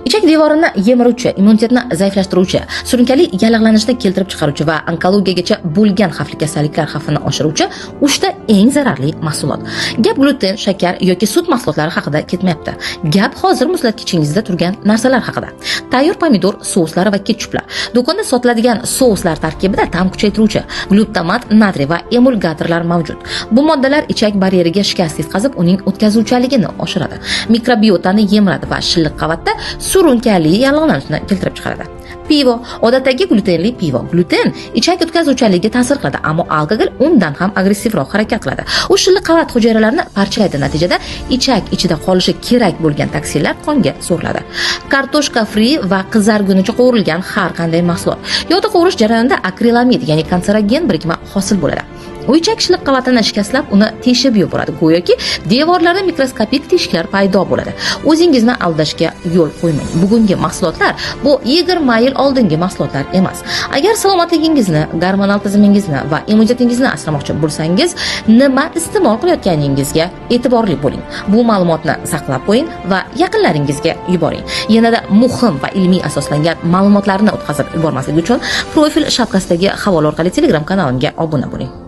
Ichak devorini yemiruvchi, immunitetni zaiflashtiruvchi, surunkali yallig'lanishni keltirib chiqaruvchi va onkologiyagacha bo'lgan xavfli kasalliklar xavfini oshiruvchi 3 ta eng zararli mahsulot. Gap gluten, shakar yoki sut mahsulotlari haqida ketmayapti. Gap hozir muzlatgichingizda turgan narsalar haqida. Tayyor pomidor souslari va ketchuplar. Do'konda sotiladigan souslar tarkibida ta'm kuchaytiruvchi glutamat natriy va emulgatorlar mavjud. Bu moddalar ichak baryeriga shikast yetkazib, uning o'tkazuvchanligini oshiradi. Mikrobiotani yemiradi va shilliq qavatda surunkali yallig'lanishni keltirib chiqaradi. Pivo, odatdagi glutenli pivo. Gluten ichak o'tkazuvchanligiga ta'sir qiladi, ammo alkogol undan ham agressivroq harakat qiladi. U shilliq qavat hujayralarini parchalaydi, natijada ichak ichida qolishi kerak bo'lgan toksinlar qonga so'riladi. Kartoshka fri va qizargunicha qovurilgan har qanday mahsulot. Yog'da qovurish jarayonida akrilamid, ya'ni kanserogen birikma hosil bo'ladi. U ichak shilliq qavatini shikastlab, uni teshib yuboradi. Go'yoki devorlarda mikroskopik teshiklar paydo bo'ladi. O'zingizni aldashga yo'l qo'ymang. Bugungi mahsulotlar bu 20 yil oldingi mahsulotlar emas. Agar salomatligingizni, gormonal tizimingizni va immunitetingizni asramoqchi bo'lsangiz, nima iste'mol qilayotganingizga e'tiborli bo'ling. Bu ma'lumotni saqlab qo'ying va yaqinlaringizga yuboring. Yanada muhim va ilmiy asoslangan ma'lumotlarni o'tkazib yubormaslik uchun profil shapkasidagi havola orqali Telegram kanalimga obuna bo'ling.